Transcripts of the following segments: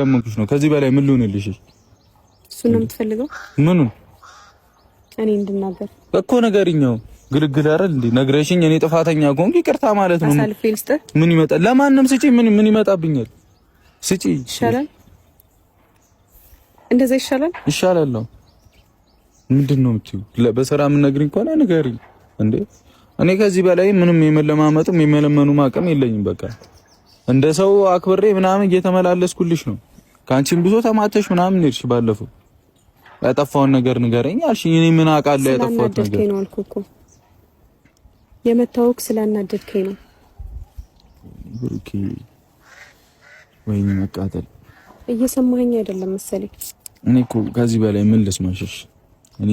ለመንኩሽ ነው። ከዚህ በላይ ምን ልሆንልሽ? እሱን ነው የምትፈልገው? ምኑን? እኔ እንድናገር እኮ ንገሪኛው። ግልግል አይደል እንዴ? ነግረሽኝ እኔ ጥፋተኛ ከሆንኩ ይቅርታ ማለት ነው። አሳልፌ ልስጥህ? ምን ይመጣል? ለማንም ስጪ። ምን ይመጣብኛል? ስጪ። ይሻላል፣ እንደዛ ይሻላል። ይሻላል። ምንድን ነው የምትይው? በስራ የምነግሪኝ ከሆነ ንገሪኝ እንዴ። እኔ ከዚህ በላይ ምንም የመለማመጥም የመለመኑም አቅም የለኝም። በቃ እንደ ሰው አክብሬ ምናምን እየተመላለስኩልሽ ነው። ከአንቺም ብዙ ተማተሽ ምናምን ሄድሽ። ባለፈው ያጠፋውን ነገር ንገረኝ አልሽኝ። እኔ ምን አውቃለሁ ያጠፋሁት ነገር ነው አልኩህ እኮ የመታወቅ ስላናደድከኝ ነው። ብሩኬ ወይኔ መቃጠል እየሰማኸኝ አይደለም መሰለኝ። እኔ እኮ ከዚህ በላይ ምን ልስማሽሽ? እኔ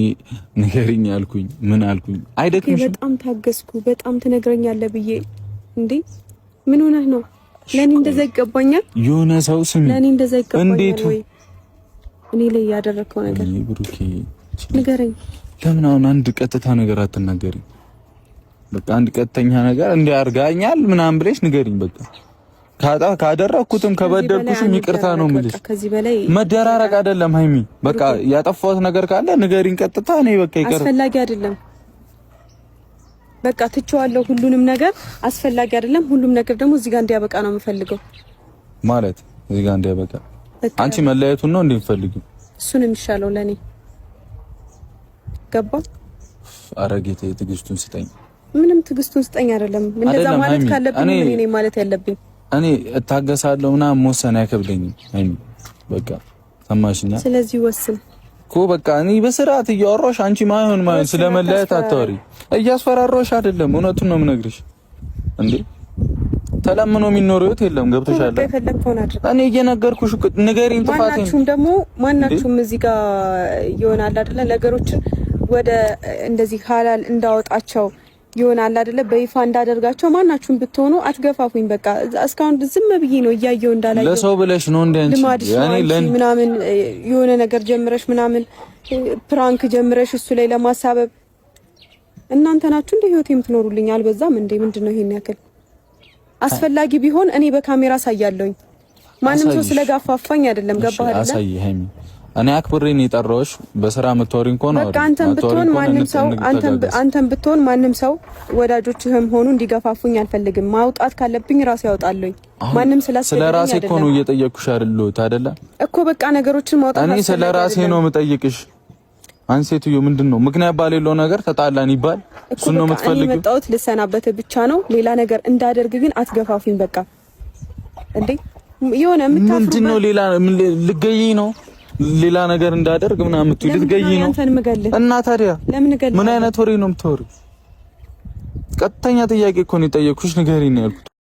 ንገሪኝ አልኩኝ ምን አልኩኝ? አይደክምሽም? በጣም ታገስኩ። በጣም ትነግረኛለህ ብዬ እንዴ ምን ሆነህ ነው? ለኔ እንደዛ ይገባኛል? የሆነ ሰው ስሚ፣ ለኔ እንደዛ ይገባኛል ወይ? እኔ ላይ ያደረከው ነገር ብሩኬ ንገረኝ። ለምን አሁን አንድ ቀጥታ ነገር አትናገሪኝ? በቃ አንድ ቀጥተኛ ነገር እንዲህ አድርጋኛል ምናምን ብለሽ ንገሪኝ። በቃ ካደረኩትም ከበደልኩሽም ይቅርታ ነው የምልሽ። ከዚህ በላይ መደራረቅ አይደለም ሀይሚ። በቃ ያጠፋሁት ነገር ካለ ንገሪኝ ቀጥታ። እኔ በቃ ይቅር አስፈላጊ አይደለም። በቃ ትቼዋለሁ ሁሉንም ነገር አስፈላጊ አይደለም። ሁሉም ነገር ደግሞ እዚህ ጋር እንዲያበቃ ነው የምፈልገው። ማለት እዚህ ጋር እንዲያበቃ አንቺ መለያየቱን ነው እንዴ የምትፈልጊው? እሱ ነው የሚሻለው ለኔ። ገባ? ኧረ ጌታዬ ትዕግስቱን ስጠኝ። ምንም ትዕግስቱን ስጠኝ አይደለም። እንደዛ ማለት ካለብኝ እኔ ነኝ ማለት ያለብኝ። እኔ እታገሳለሁ ምናምን መወሰን አይከብደኝም። ሀይሚ በቃ ሰማሽኛ? ስለዚህ ወስን እኮ በቃ እኔ በስርዓት እያወራሁሽ አንቺ ማይሆን ማይሆን ስለመለያየት አታወሪ። እያስፈራራሁሽ አይደለም፣ እውነቱን ነው የምነግርሽ። እንዴ ተለምኖ የሚኖር ህይወት የለም። ገብቶሻል? እኔ እየነገርኩሽ ንገሪኝ ጥፋቴን። ማናችሁም ደግሞ ማናችሁም እዚህ ጋር ይሆናል አይደለ ነገሮችን ወደ እንደዚህ ሀላል እንዳወጣቸው ይሆናል አይደለ በይፋ እንዳደርጋቸው ማናችሁም ብትሆኑ አትገፋፉኝ። በቃ እስካሁን ዝም ብዬ ነው እያየው እንዳላየው ለሰው ብለሽ ነው እንደ አንቺ ያኔ ምናምን የሆነ ነገር ጀምረሽ ምናምን prank ጀምረሽ እሱ ላይ ለማሳበብ እናንተ ናችሁ እንደ ህይወት የምትኖሩልኝ። አልበዛም እንዴ? ምንድነው ይሄን ያክል አስፈላጊ ቢሆን እኔ በካሜራ አሳያለሁኝ። ማንም ሰው ስለጋፋፋኝ አይደለም። ገባህ አይደለ? አሳይ ሃይሚ እኔ አክብሬ ነው የጠራሁሽ። በስራ የምታወሪኝ ከሆነ በቃ አንተም ብትሆን ማንም ሰው አንተም ብትሆን ማንም ሰው ወዳጆችህም ሆኑ እንዲገፋፉኝ አልፈልግም። ማውጣት ካለብኝ ራሴ ያወጣለኝ። ማንም ስለ ራሴ እኮ ነው እየጠየቅኩሽ አይደለሁት አይደለ እኮ በቃ ነገሮችን ማውጣት እኔ ስለ ራሴ ነው የምጠይቅሽ። አንቺ ሴትዮ ምንድን ነው ምክንያት ባሌለው ነገር ተጣላን ይባል? እሱን ነው የምትፈልጊው? እኔ የመጣሁት ልሰናበት ብቻ ነው። ሌላ ነገር እንዳደርግ ግን አትገፋፉኝ። በቃ እንዴ የሆነ የምታፍሩበት ምንድን ነው? ሌላ ልገይኝ ነው ሌላ ነገር እንዳደርግ ምናምን የምትይው ልትገይ ነው። እና ታዲያ ምን አይነት ወሬ ነው የምታወሪው? ቀጥተኛ ጥያቄ እኮ ነው የጠየኩሽ፣ ንገሪኝ ነው ያልኩት።